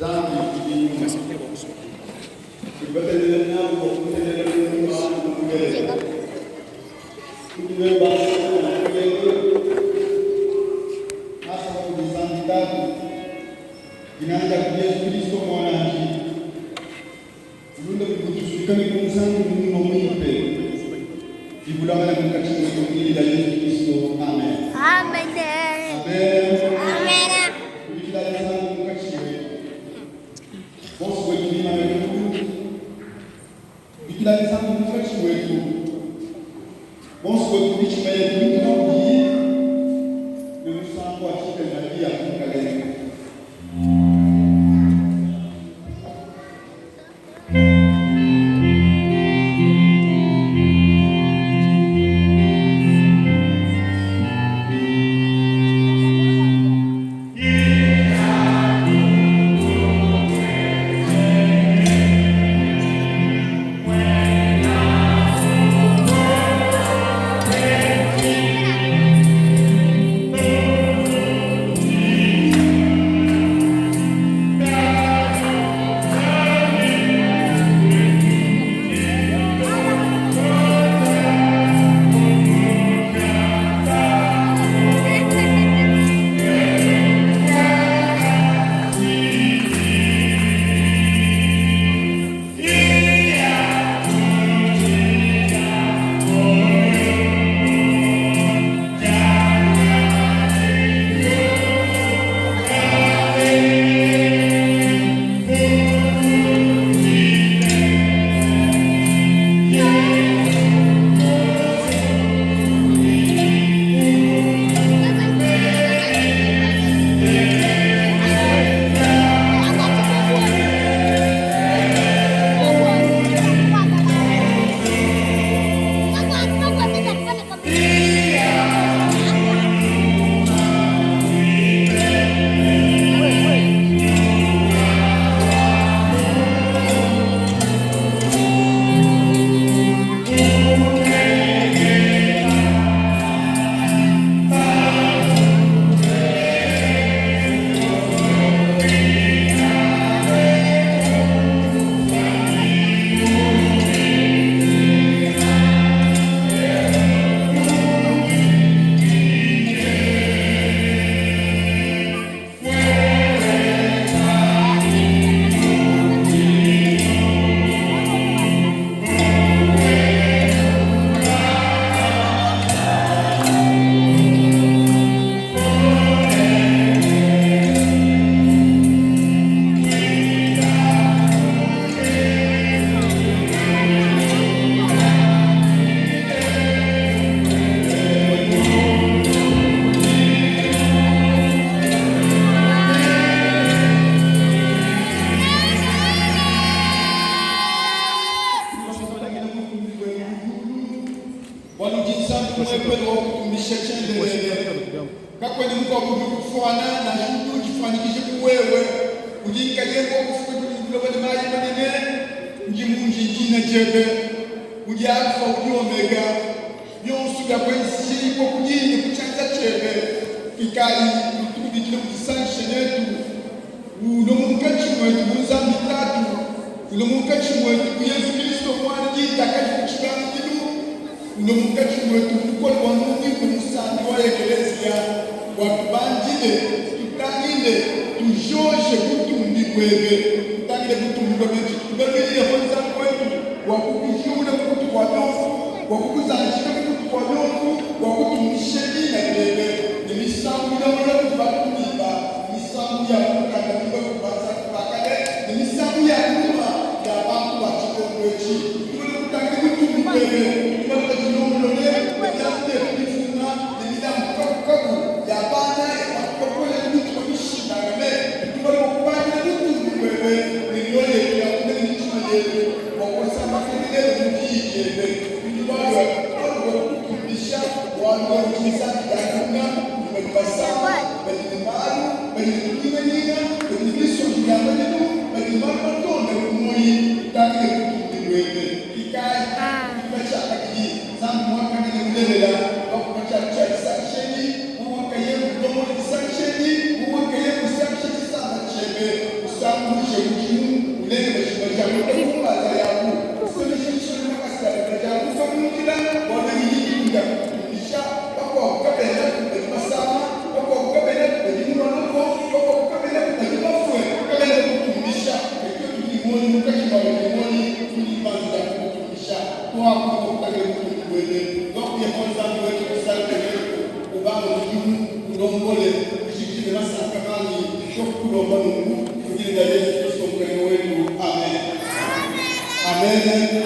Nzambi udi nyuma. Tudi batendelela nabu bua kumutendelela mu nyuma ne mu bulelela. Tudi ne bansantu ba Mukelenge, ngasa wa kudi Nzambi Tatu, dinanga dia kudi Yezu Kilisto Muanandi, bulunda budi butusuika ne bunsantu mu Nyuma Muimpe, divulangana munkatshi muetu mu dina dia Yezu Kilisto. Amen. Amen. Amen. Amen. Tubikilayi Nzambi munkatshi muetu. Bonso buetu bimane kuulu. Tubikilayi Nzambi munkatshi muetu. Bonso buetu mitshima yetu mituma kudiye ne musambu wa tshikadilu ya Mukalenge. Bualu udi Nzambi umuepele wa kutumbisha tshiendelele. Kakuena mukuabu udi ukufuana, nansha udi udifuanyikija bu wewe. Udi nkayebe wa kufuka diulu ne buloba ne mayi manene. Ndi mundi dina diebe. Udi Alfa, udi Omega. Bionso biakuenzejibua kudi ne ku tshianza tshiebe. Tuikayi tukubikile udisangishe netu. Ulue munkatshi muetu bu Nzambi Tatu, ulue munkatshi muetu bu Yezu Kilisto Muana Diyi diakadi ku tshibangidilu, ulue munkatshi muetu mu bukole bua Nyuma Muimpe Musambi wa Ekeleziya, bua tubandile, tutangile, tujoje butumbi buebe, tutangile butumbi buebe. Tubabidile Yehowa Nzambi wetu bua kukujiwula ku mutu kua bionso, bua kukuzanjika ku mutu kua bionso, bua kutumbisha dina diebe ne misambu milongolola kudi bantu bimba. Misambu ya mu mukanda mimba kudi bansantu ba kale ne misambu ya nyuma ya bantu ba tshikondo etshi. Tumane kutangila butumbi buebe, tumane badilongolole ne biamu bietu bifunga ne milambu kabukabu ya bana, ya bantu bakole ne mitshima mishindangane, tumane mua kubandila butumbi buebe. Nzambi wa mudimu ulombole ujikije ne masanka manyi tokukulomba nunku mu dina dia Yesu Kristo Mukalenge wetu. Amen. Amen.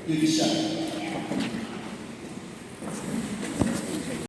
Bibisha.